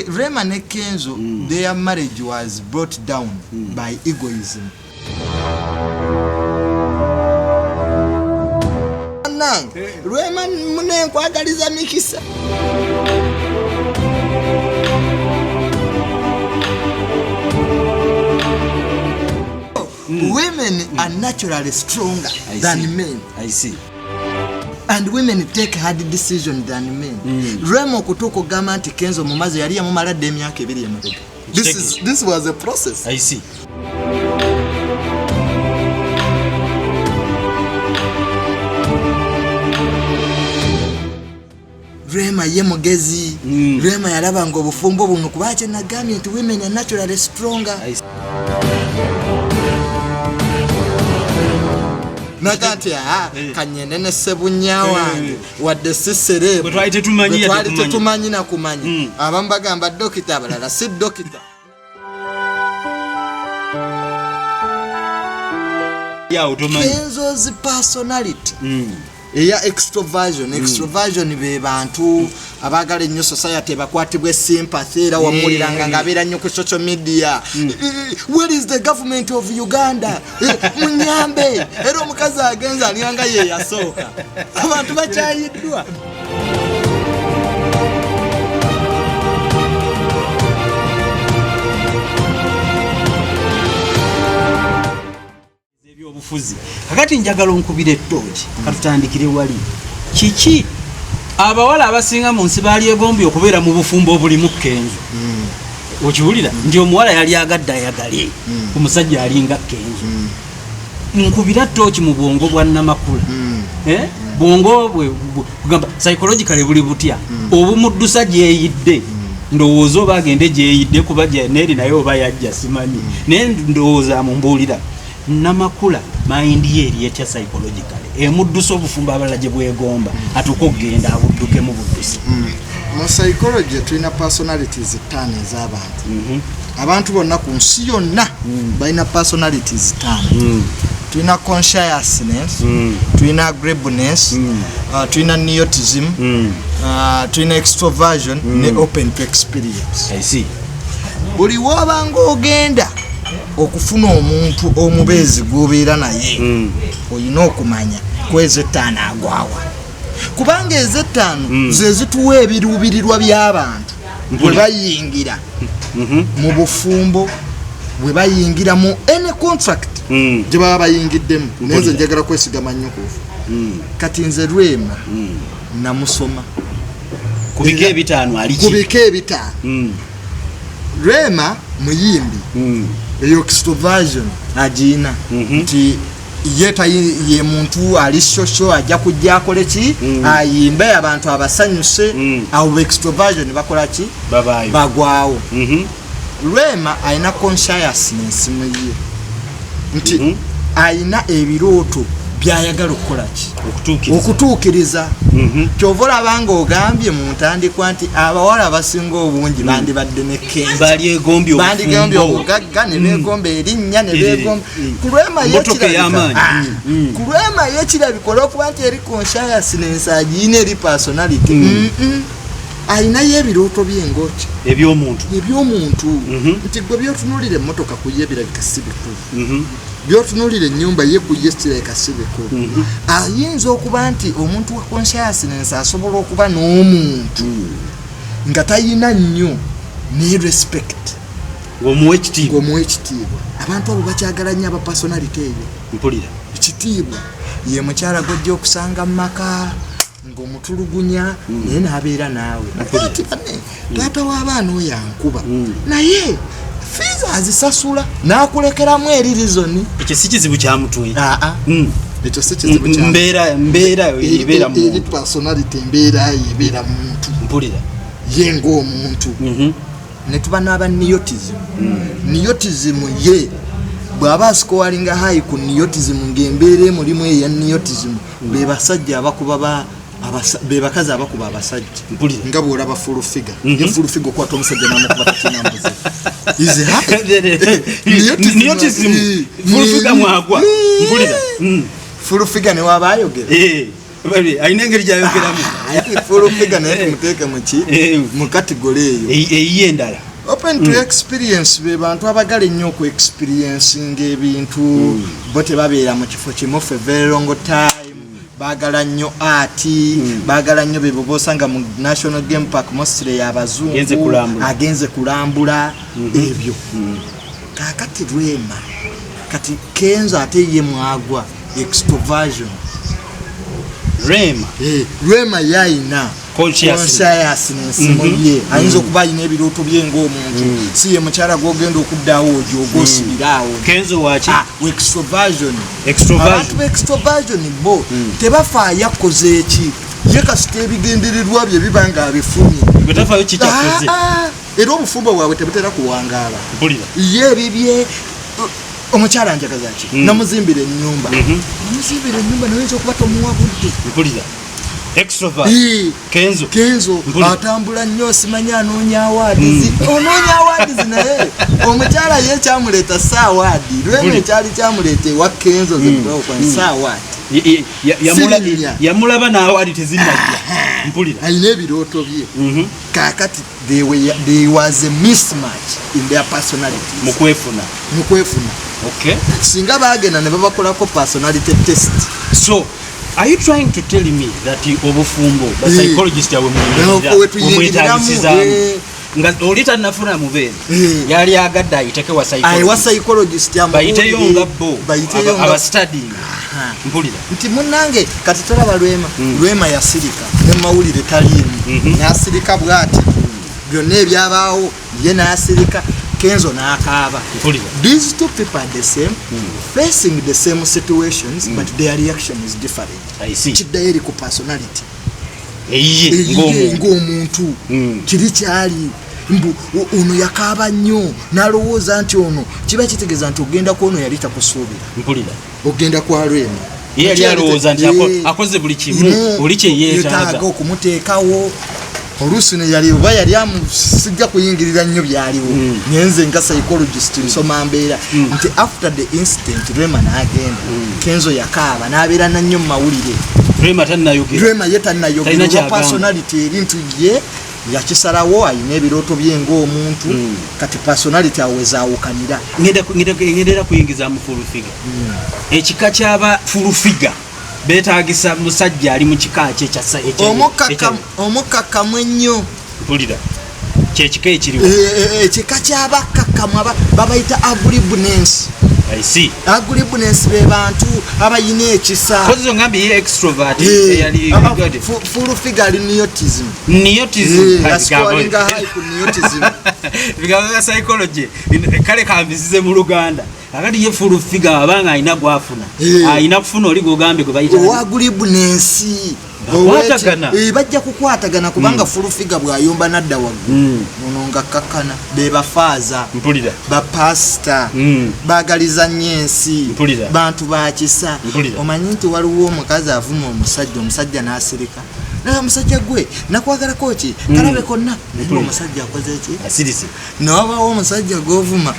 Rema ne Kenzo, their marriage was brought down by egoism. Nange Rema mune nkwagaliza mikisa. Women are naturally stronger I than see. men. I see. And women take hard decision than men. Rema okutuuka okugamba nti Kenzo mumaze, yali yamumala dda emyaka 2 emabega. This was a process. I see. Rema ye mugezi. Rema yalaba nga obufumbo buno, kuba kye nagambye nti women are naturally stronger. I see. Naga nti aa, kanyende ne Ssebunya wange, wadde si celeb. Bwe twali tetumanyi, Bwe twali yadde kumanya. tetumanyi na kumanya. Abamu bagamba dokita, abalala si dokita. Yawo tomanyi. Kenzo's personality eya extroversion. Extroversion be bantu abaagala ennyo society bakwatibwe sympathy, era wamuliranga ng'abeera nnyo ku social media. Where is the government of Uganda? Munyambe. Era omukazi agenza alinganga ye yasooka, abantu bakyayiddwa. Ebyobufuzi kakati njagala onkubira ettooki, katutandikire wali. Kiki abawala abasinga mu nsi balyegombye okubeera mu bufumbo obulimu Kenzo? Okiwulira nti omuwala yali agadde ayagale ku musajja alinga Kenzo. Nkubira ttooki mu bwongo bwa Namakula. Bwongo bwe kugamba psychologically buli butya obumuddusa gyeyidde? Ndowooza oba agende gyeyidde kuba neeri naye oba yajja simanyi, naye ndowooza mumbuulira Namakula mind ye eri etya psychologically emuddusa obufumbo abalala gye bwegomba atuuka okugenda abuddukemu buddusi? Mu psychology tulina personalities 5 ez'abantu. Abantu bonna ku nsi yonna balina personalities 5. Tulina consciousness, tulina agreeableness, tulina neuroticism, tulina extroversion ne open to experience. I see. Buli wobanga ogenda okufuna omuntu omubeezi gw'obeera naye, olina okumanya ku ezo 5 agwawa, kubanga ezo 5 ze zituwa ebiruubirirwa by'abantu bwe bayingira mu bufumbo, bwe bayingira mu any contract gye baba bayingiddemu. Naye nze njagala kwesigama nnyo kuva kati nze Rema namusoma. Ku bika 5 ali Ku ki? bika 5. Rema muyimbi. Eyo extroversion agiina, nti ye ye muntu ali shosho, ajja kujja akole ki, ayimbe abantu abasanyuse. Awo extroversion bakola ki? Babaayo. Bagwawo. Rema alina consciousness mu ye nti alina ebirooto byayagala okukola ki? Okutuukiriza. Okutuukiriza. Kyova olaba ng'ogambye mu ntandikwa nti abawala abasinga obungi bandibadde ne Kenzo. Balyegombye Bandigombye obufumbo. obugagga, ne beegomba erinnya, ne beegomba ku Rema. Mmotoka ey'amaanyi. Ku Rema ye kirabika olw'okuba nti eri consciousness agiina, eri personality, alinayo ebirooto byengoki Eby'omuntu. Eby'omuntu, nti gwe byotunuulira emmotoka ku ye birabika si bikulu, byotunuulira ennyumba ye ku ye kirabika si bikulu. Ayinza okuba nti omuntu wa consciousness asobola okuba n'omuntu nga tayina nnyo ne respect. Ng'omuwa ekitiibwa. Ng'omuwa ekitiibwa. Abantu abo bakyagala nnyo aba personality eyo. Mpulira. Ekitiibwa ye mukyala gwojja okusanga mu maka ng'omutulugunya, naye n'abeera naawe ati bane taata w'abaana oyo ankuba, naye fees azisasula n'akulekeramu eri reason. Ekyo si kizibu kya mutwe? Aa, ekyo si kizibu kya Mbeera ebeera eri muntu. Personality embeera ye ebeera muntu. Mpulira. Ye ng'omuntu. Ne tuba n'aba neuroticism. Neuroticism ye bw'aba asikowalinga high ku neuroticism, ng'embeera emulimu eya neuroticism, be basajja abakuba be bakazi abakuba abasajja. Mpulira. Nga bw'olaba Full Figure. Ye Full Figure okwata omusajja n'amukuba takinambuzi. Is high. Neuroticism. Neuroticism. Full Figure mwagwa. Mpulira. Full Figure ne waba ayogera. Alina engeri gyayogeramu. Full Figure naye tumuteeke muki? Mu category eyo. Eyiye endala. Open to experience be bantu abagala ennyo oku experiencinga ebintu. Bo tebabeera mu kifo kimu for very long time. Baagala nnyo art, baagala nnyo bebo bosanga mu National Game Park, mostly Agenze y'abazungu. Kulambula. Agenze kulambula ebyo. Kaakati Rema, kati Kenzo ate ye mwagwa extroversion. Rema. Rema yayina Consciousness. consciousness mu ye. Ayinza okuba alina ebirooto bye ng'omuntu, si ye mukyala gwogenda okuddaawo ogyo ogwosibiraawo. Kenzo waki? Ah, extroversion. Extroversion. Abantu b'extroversion bo tebafaayo akoze eki, ye kasita ebigendererwa bye biba nga abifunye. Gwe tafaayo kikyakoze. Ah, ah. Era obufumbo bwabwe tebutera kuwangaala. Mpulira. Ye ebibye, omukyala njagaza ki, namuzimbira ennyumba, namuzimbira ennyumba, naye okuba tomuwa budde. Mpulira. Extrovert. Ii. Kenzo. Kenzo. Mpulira. Atambula nnyo, simanyi anoonya awards, onoonya awards, naye omukyala ye kyamuleeta si award. Lweno Mpulira. ekyali kyamuleeta ewa Kenzo si award. Sirinnya. Yamulaba n'award tezinnajja. Mpulira. Alina ebirooto bye. Kaakati there was a mismatch in their personalities. Mu kwefuna. Mu kwefuna. Okay. Singa baagenda ne babakolako personality test. So are you trying to tell me that obufumbo ba psychologist awe We tuyingiriramu, muyingiriramu eh. nga oli tannafuna mubeezi, yali agadde ayiteke wa ewa psychologist psychologist bayiteyo nga bo bayiteyo nga abastudying? Aha. Mpulira. Nti munange kati tolaba Lwema? Lwema yasirika ne mawulire taliimu, nasirika bwati byonna ebyabaawo, ye nasirika, Kenzo n'akaaba. Mpulira. These two people are the same, facing the same situations, but their reaction is different. I see. Kiddayo eri ku personality eyiye eyiye ng'omuntu. Ng'omuntu. Kiri kyali mbu ono yakaaba nnyo n'alowooza nti ono kiba kitegeeza nti ogenda ku ono yali takusuubira. Mpulira. Ogenda kwa Lwema. Ye yali alowooza nti akoze buli kimu oli kye yeetaaga. Yeetaaga okumuteekawo oluusi ne yali oba yali sijja kuyingirira nnyo byaliwo, naye nze nga psychologist nsoma mbeera nti after the incident Rema n'agenda, Kenzo yakaaba n'abeera nannyo mu mawulire. Rema tannayogera. Rema ye tannayogera. Talina olwa kyagamba. Personality eri nti ye yakisalawo, alina ebirooto bye ng'omuntu. Kati personality awo wezaawukanira. Ngenda kuyingiza mu Full Figure. Ekika kyaba Full Figure beetagisa musajja ali mu kika kye Omukkakkamu ennyo. Mpulira, kyekika ekiriwo. Ekika ky'abakkakkamu babayita agreeableness. I see. Agreeableness be bantu abayina ekisa. Kozi ngambye ye extrovert eyali Full Figure ali neotism. Neotism. Ascoringa high ku neotism. Bigambo bya psychology kale kambisize mu Luganda. Akati ye Full Figure abanga alina gwafuna, alina kufuna oli gwogambye gwe bayita owa agreeableness. Bakwatagana. Bajja kukwatagana kubanga Full Figure bw'ayomba nadda waggulu, ono nga kakkana, be bafaaza, Mpulira. Bapasita, baagaliza nnyo ensi. Mpulira. Bantu bakisa. Mpulira. Omanyi nti waliwo omukazi avuma omusajja, omusajja n'asirika, naye omusajja gwe nakwagalako ki kalabe konna, naye nga omusajja akoze ki? Asirise. Newabawo omusajja gwovuma,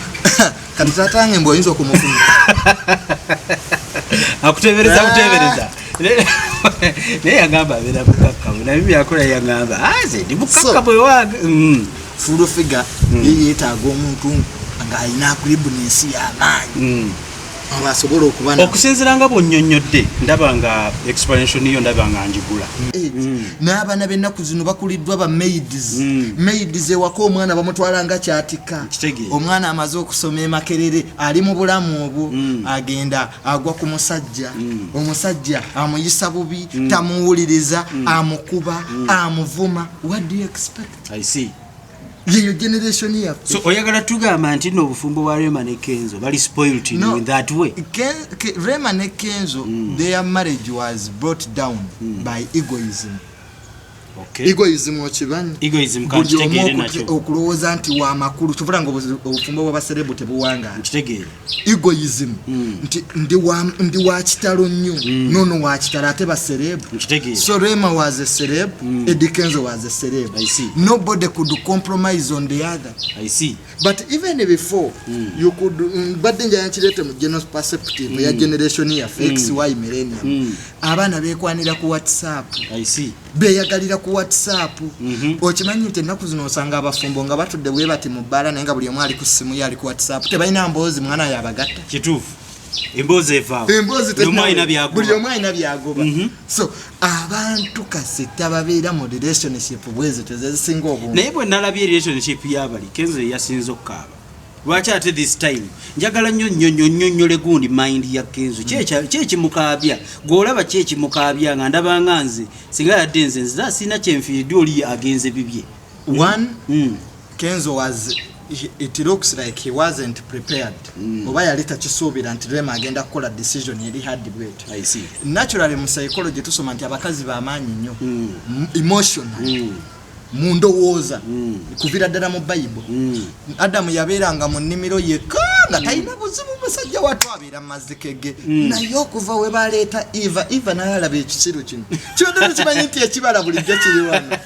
kati tatange mbwe oyinza okumuvuma. Akutebereza. Ah. Kutebereza, naye yagamba abeera mukakkamu, naye byakola yagamba aze ndi mukakkamu ewange. Full Figure ye yeetaaga omuntu ng'alina agreeableness y'amaanyi, nga asobola okuba Okusinziira nga bwonnyonnyodde, ndaba nga explanation yo ndaba nga njigula. N'abaana b'ennaku zino bakuliddwa ba maids. Maids ewaka omwana bamutwala nga kyatika. Nkitegeera. Omwana amaze okusoma emakerere, ali mu bulamu obwo, agenda agwa ku musajja, omusajja amuyisa bubi, tamuwuliriza, amukuba, amuvuma. What do you expect? I see. Yeyo generation yaffe. So oyagala tugamba nti nno obufumbo bwa Rema ne Kenzo bali spoilt No. in that way? Rema ne Kenzo, their marriage was brought down by egoism. Okay. Egoism okimanyi? Egoism. Buli omu Kankitegeere nakyo. okulowooza nti wamakulu, kivula nga obufumbo bw'abaserebu tebuwangaala. Nkitegeere. Egoism nti ndi wa kitalo nnyo, nono wa kitalo, ate baserebu. Nkitegeere. So Rema was a celeb, Eddie Kenzo was a celeb. I see. Nobody could compromise on the other. I see. But even before, you could, badde njala nkireete mu general perspective ya generation yaffe, XY, millennium. Abaana bekwanira ku WhatsApp. I see. Beyagalira ku WhatsApp. Okimanyi nti ennaku zino osanga abafumbo nga batudde bwe bati mu bbaala, naye nga buli omu ali ku ssimu ye, ali ku WhatsApp, tebalina mboozi, mwana yabagatta. Kituufu, emboozi evaawo. Emboozi. Buli omu alina byagoba. Buli omu alina byagoba. So abantu kasita babeera mu relationship bwezito, zezisinga obungi. Naye bwe nalabye relationship y'abali, Kenzo yeyasinze okukaaba. Lwaki ate this time? Njagala nnyo nnyo nnyo nnyo nnyo legundi mind ya Kenzo. Ki ekimukaabya? Gw'olaba ki ekimukaabya? Nga ndabanga nze singa yadde nze nze sirina kyenfiiriddwa, oli agenze bibye. One, Kenzo was it looks like he wasn't prepared, oba yali takisuubira nti Rema agenda kukola decision eri hard bwetyo. I see. Naturally, mu psychology tusoma nti abakazi bamaanyi nnyo emotional, mu ndowooza. Kuviira ddala mu Bayibuli, Adamu yabeeranga mu nnimiro yekka nga talina buzibu, musajja wattu abeera mu mazike ge. Naye okuva we baleeta Eva, Eva naye alaba ekisiru kino kyonna, tekimanyi nti ekibala bulijjo kiri wano.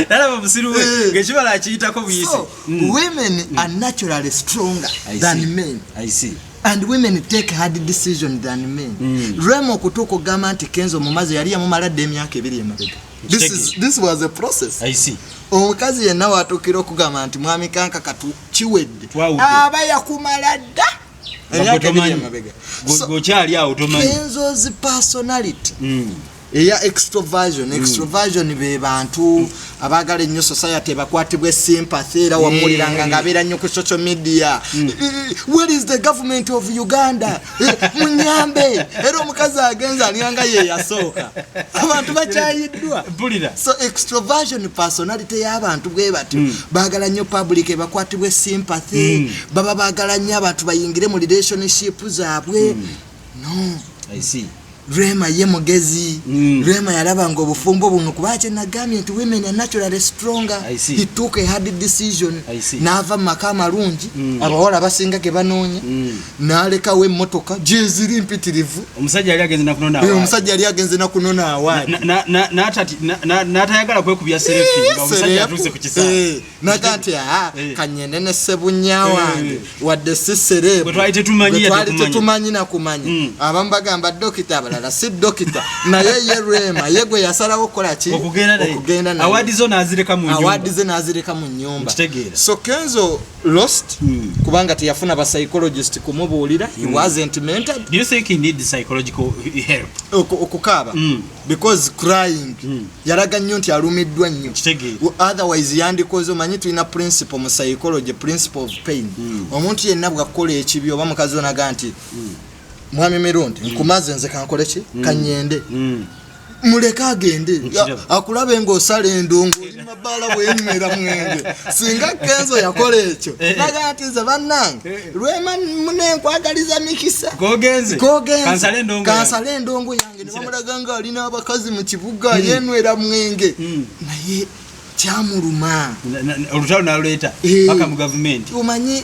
Nalaba musiru we ng'ekibala akiyitako buyisi. So women are naturally stronger I than see. men I see. and women take hard decision than men. Rema okutuuka okugamba nti Kenzo mumaze, yali yamumala dda emyaka 2 emabega. This was a process. I see. Omukazi yenna watuukira okugamba nti mwami kanka katu kiwedde, Twawudde. aba yakumala dda Nga gwe emyaka 2 tomanyi. emabega. So, Gweokyali awo tomanyi. Kenzo's personality eya extroversion. Extroversion be bantu abaagala ennyo society bakwatibwe sympathy, era wamuliranga ng'abeera nnyo ku social media. "Where is the government of Uganda? Munyambe." Era omukazi agenza alinganga ye yasooka, abantu bakyayiddwa. Mpulira. So extroversion personality y'abantu bwe batyo, baagala nnyo public ebakwatibwe sympathy, baba baagala nnyo abantu bayingire mu relationship zaabwe. No. I see. Rema ye mugezi. Rema yalaba nga obufumbo buno, kuba kyenagambye nti women are naturally stronger. I see. He took a hard decision. I see. N'ava mu maka amalungi abawala basinga ge banoonya, n'alekawo emmotoka gyeziri mpitirivu. Omusajja yali agenze nakunona. Omusajja yali agenze nakunona award. N'atayagala kwekubya selfie nga omusajja atuuse ku kisaawe. Naga nti aa, kanyende ne sebunya wange, wadde si celeb. Gwe twali tetumanyi Gwe yadde twali okumanya. tetumanyi nakumanya. Abamu bagamba dokita, abalala si dokita, naye ye Rema ye gwe yasalawo okukola ki? Okugenda naye. Okugenda naye. Award zo n'azireka mu nyumba. Award ze n'azireka mu nyumba. Nkitegeera. So Kenzo lost, kubanga teyafuna ba psychologist kumubuulira. He wasn't mentored. Do you think he needs psychological help? Okukaaba, because crying yalaga nnyo nti alumiddwa nnyo. Kitegeera. Otherwise yandikoze, omanyi tulina principle mu psychology, principle of pain. Omuntu yenna bwakukola ekibi, oba mukazi onaga nti mwami Mirundi nkumaze, nze kankole ki, kanyende, muleke agende. Nkiraba. Akulabe ng'osala endongo, oli mabaala bwenywera mwenge. Singa Kenzo yakola ekyo, naga nti nze bannange Rema munenkwagaliza mikisa. Kogenze. Kogenze. Kansale endongo yange. Kansale endongo yange, ne bamulaga nga alina abakazi mu kibuga, yenywera mwenge, naye kyamuluma. Olutalo naluleeta paka mu gavumenti. Omanyi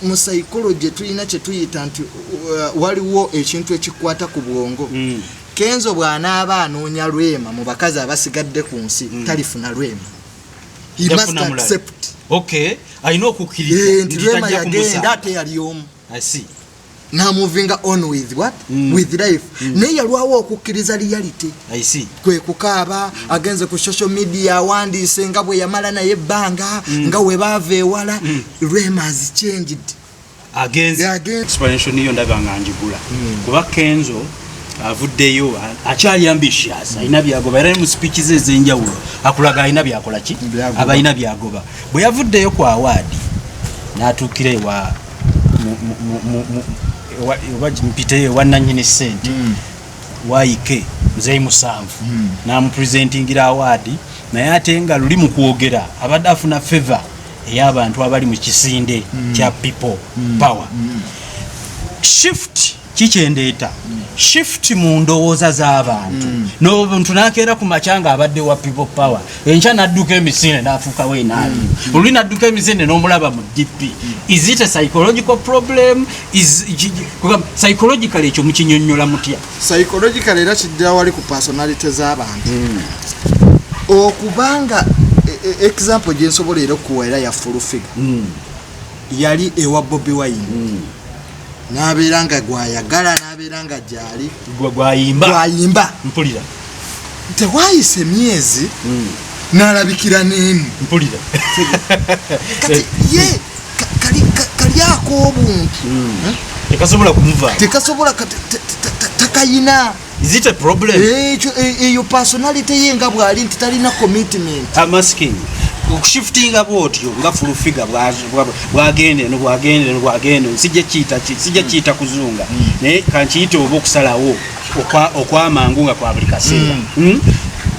mu psychology tulina kyetuyita nti waliwo ekintu ekikwata ku bwongo. Kenzo bw'anaaba anoonya Rema mu bakazi abasigadde ku nsi, talifuna Rema. He must Yafuna mulala. accept. Okay, alina okukkiriza Nti nti Rema tajja yagenda, kumusanga. ate yali omu. I see. Namovinga on with what? With life. Naye yalwawo okukkiriza reality. I see. Kwe kukaaba, agenze ku social media, awandiise nga bwe yamala naye ebbanga, nga we baava ewala. Rema has changed. Agenze. Yagenze. Explanation yo ndaba nga njigula, kuba Kenzo avuddeyo akyali ambitious, alina byagoba, era ne mu speech ze ez'enjawulo akulaga alina byakola ki. Byagoba. Aba alina byagoba. Bwe yavuddeyo ku award n'atuukira ewa oba mpiteyo ewa nannyini ssente waike muzeeyi musanvu, n'amupresentingira award, naye ate nga luli mu kwogera abadde afuna favor ey'abantu abali mu kisinde kya People Power. Shift kikyendeeta, shift mu ndowooza z'abantu, n'obuntu n'akeera ku makya nga abadde wa People Power, enkya n'adduka emisinde n'afuukawo enaali, oluli n'adduka emisinde n'omulaba mu DP. Is it a psychological problem? Kugamba, psychologically ekyo mukinyonnyola mutya? Psychological era kiddira wali ku personality z'abantu. Okubanga example gyensobola era okuwa era ya Full Figure, yali ewa Bobi Wine. N'abeera nga gwayagala, n'abeera nga gyali. Gwayimba. Gwayimba. Mpulira. Tewayise myezi, n'alabikira n'emu. Mpulira. Kati ye kali ak'obuntu tekasobola kumuva. Tekasobola, takayina. Is it a problem? Ekyo eyo personality ye nga bw'ali nti talina commitment. I'm asking, okushiftinga bwotyo nga Full Figure bwagenda eno, bwagenda eno, bwagenda eno, sijja kiyita kuzunga, naye kankiyite oba okusalawo okwamangu nga kwa buli kaseera.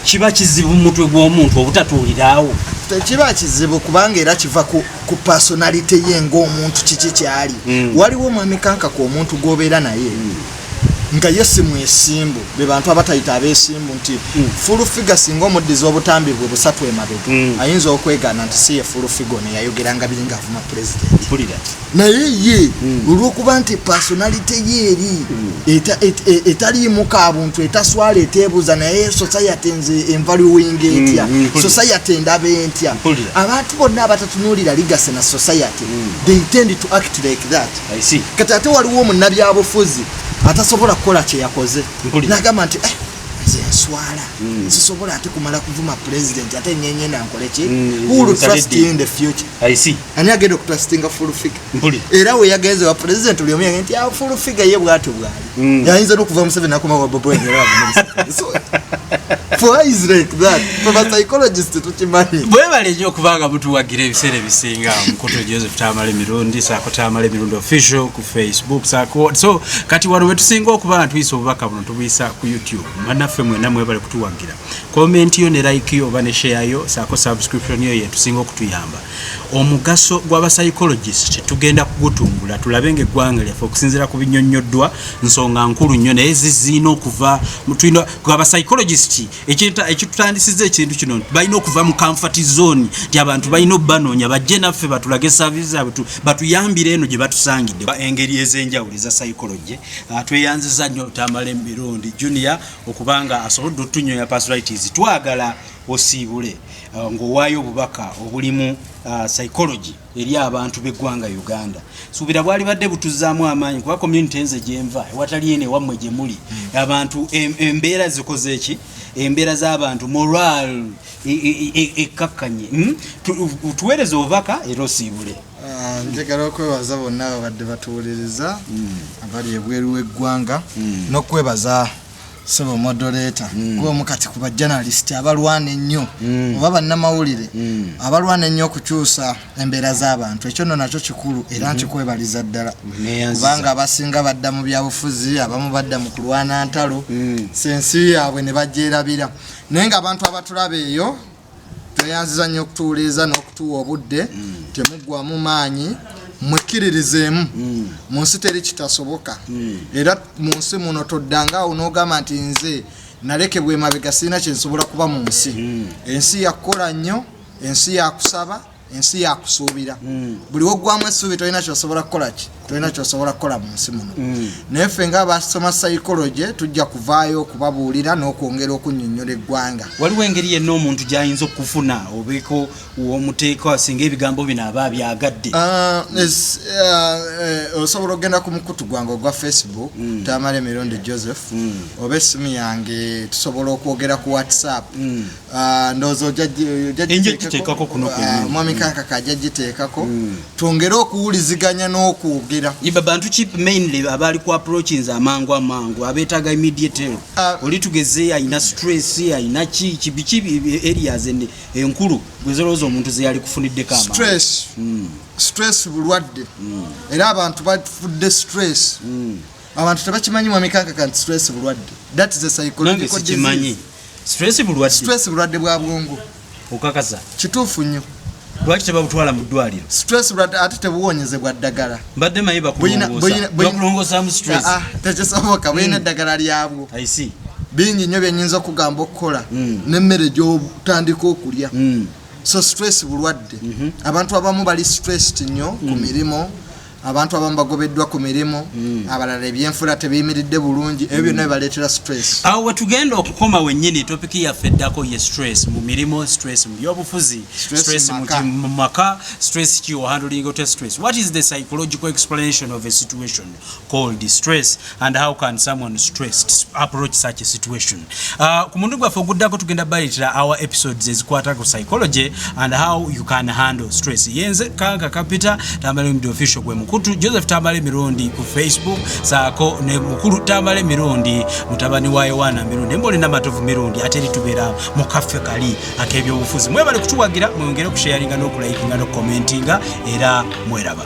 Kiba kizibu mu mutwe gw'omuntu obutatuuliraawo? Tekiba kizibu, kubanga era kiva ku personality ye ng'omuntu, kiki kyali. Waliwo omwami Kankaka, omuntu gw'obeera naye nga ye si mwesimbu, be bantu abatayita abeesimbu, nti Full Figure singa omuddiza obutambi bwe busatu emabega, ayinza okwegaana nti si ye Full Figure neyayogeranga biri ng'avuma pulezidenti. Mpulira. Naye ye olwokuba nti personality ye eri etaliimu kabuntu, etaswala, eteebuuza naye society nze envaluwinga etya, society endaba entya. Mpulira. Abantu bonna abatatunuulira legacy na society, they tend to act like that. I see. Kati ate waliwo omunnabyabufuzi atasobola kukola kye yakoze. Mpulira. Nagamba nti, "Eh, nze nswala, sisobola ate kumala kuvuma president, ate nyenyenda nkole ki?" Who will trust you in the future? I see. Ani agenda okutrustinga Full Figure? Mpulira. Era we yagenze wa president, buli omu yagenda nti, "Ah, Full Figure ye bwatyo bwali." Yayinza n'okuva Museveni nakoma wa Bobi Wine era avuma Museveni. So for her is like that. For a psychologist tukimanyi. Bwebale nnyo okubanga mutuwagira ebiseera ebisinga. Omukutu Joseph Tamale Mirundi, saako Tamale Mirundi Official ku Facebook, saako. So kati wano wetusinga okuba nga tuyisa obubaka buno, tubuyisa ku YouTube. Bannaffe mwena mwebale kutuwagira. Comment yo ne like yo oba ne share yo, saako subscription yo, yetusinga okutuyamba. Omugaso gw'abapsychologist tugenda kugutumbula, tulabe nga eggwanga lyaffe okusinziira ku binyonnyoddwa nsonga nkulu nnyo, naye ziziina okuva tulina abapsychologist. Ekitutandisiza ekintu kino, balina okuva mu comfort zone, nti abantu balina obbanoonya bajje naffe batulage service zaabwe, batuyambire eno gye batusangidde engeri ez'enjawulo eza psychology. Tweyanziza nnyo Tamale Mirundi Junior okubanga asobodde otunnyonya personalities. Twagala osiibule ng'owaayo obubaka obulimu psychology eri abantu b'eggwanga Uganda. Suubira bwali badde butuzaamu amaanyi, kuba community nze gyenva ewatali eno ewammwe gye muli abantu embeera zikoze eki, embeera z'abantu, moral ekkakkanye. Tuweereze obubaka era osiibule. Ah, njagala okwebaza bonna ababadde batuwuliriza abali ebweru w'eggwanga, n'okwebaza sebo moderator, gwomu kati ku bajournalist abalwana ennyo, oba bannamawulire abalwana ennyo okukyusa embeera z'abantu. Ekyo nno nakyo kikulu, era nkikwebaliza ddala. Neeyanziza. Kubanga abasinga badda mu byabufuzi, abamu badda mu kulwana ntalo, sensi yaabwe ne bagyerabira. Naye nga abantu abatulaba eyo, tweyanziza nnyo okutuwuliriza n'okutuwa obudde. Temuggwamu maanyi, mwekkiririzeemu. Mu nsi teri kitasoboka, era mu nsi muno toddangaawo n'ogamba nti nze nalekebwa emabega, sirina kyensobola kuba mu nsi. Ensi yakukola nnyo, ensi yakusaba, ensi yakusuubira. Buli woggwamu essuubi, tolina kyosobola kukola ki, tolina kyosobola kukola mu nsi muno. Naye ffe nga abasoma psychology tujja kuvaayo okubabuulira n'okwongera okunnyonnyola eggwanga. Waliwo engeri yenna omuntu gy'ayinza okufuna obeeko womuteeka singa ebigambo bino aba abyagadde? Ah, osobola okugenda ku mukutu gwange ogwa Facebook, Tamale Mirundi Joseph, oba essimu yange tusobola okwogera ku WhatsApp. Ah, ndowooza ojja Enja giteekako kuno kwennyini. Mwami Kankaka ajja giteekako, twongere okuwuliziganya n'okwogera. Iba bantu ki mainly abali ku approachings amangu amangu abeetaaga immediate help? Ah. Oli tugeze ayina stress, ayina ki ki, biki areas enkulu gwezolowooza omuntu ze yali kufuniddeko amangu? Stress, stress bulwadde, era abantu bafudde stress. Abantu tebakimanyi, mwami Kankaka, nti stress bulwadde. That is a Nange psychological sikimanyi. disease. Stress bulwadde? Stress bulwadde bwa bwongo. Okakasa? Kituufu nnyo. Lwaki tebabutwala mu ddwaliro? Stress bulwadde, ate tebuwonyezebwa ddagala. Mbadde manyi bakulongosaamu stress. Ah, ah, tekisoboka. Bulina eddagala lyabwo. I see. Bingi nnyo byenyinza okugamba okukola n'emmere gy'otandika okulya. So stress bulwadde. Abantu abamu bali stressed nnyo ku mirimu. Abantu abamu bagobeddwa ku mirimu, abalala ebyenfuna tebiyimiridde bulungi. Ebyo byonna bibaleetera stress. Awo wetugenda okukoma wennyini. Topic yaffe eddako ye stress mu mirimu, stress mu byobufuzi, Stress stress mu mu maka. Mu maka. Stress ki, ohandling otya stress? What is the psychological explanation of a situation called stress, and how can someone stressed approach such a situation? Ku mulundi gwaffe oguddako tugenda baleetera our episodes ezikwata ku psychology and how you can handle stress. Yenze Kanka Kapita Tamale Mirundi Official, gwe mukutu Joseph Tamale Mirundi ku Facebook, saako ne mukulu Tamale Mirundi, mutabani wa Yowaana Mirundi, embolina Matovu Mirundi. Ate eri tubeera mu kaffe kali ak'ebyobufuzi. Mwebale kutuwagira, mwongere okusharinga n'okulikinga n'okukomentinga, era mweraba.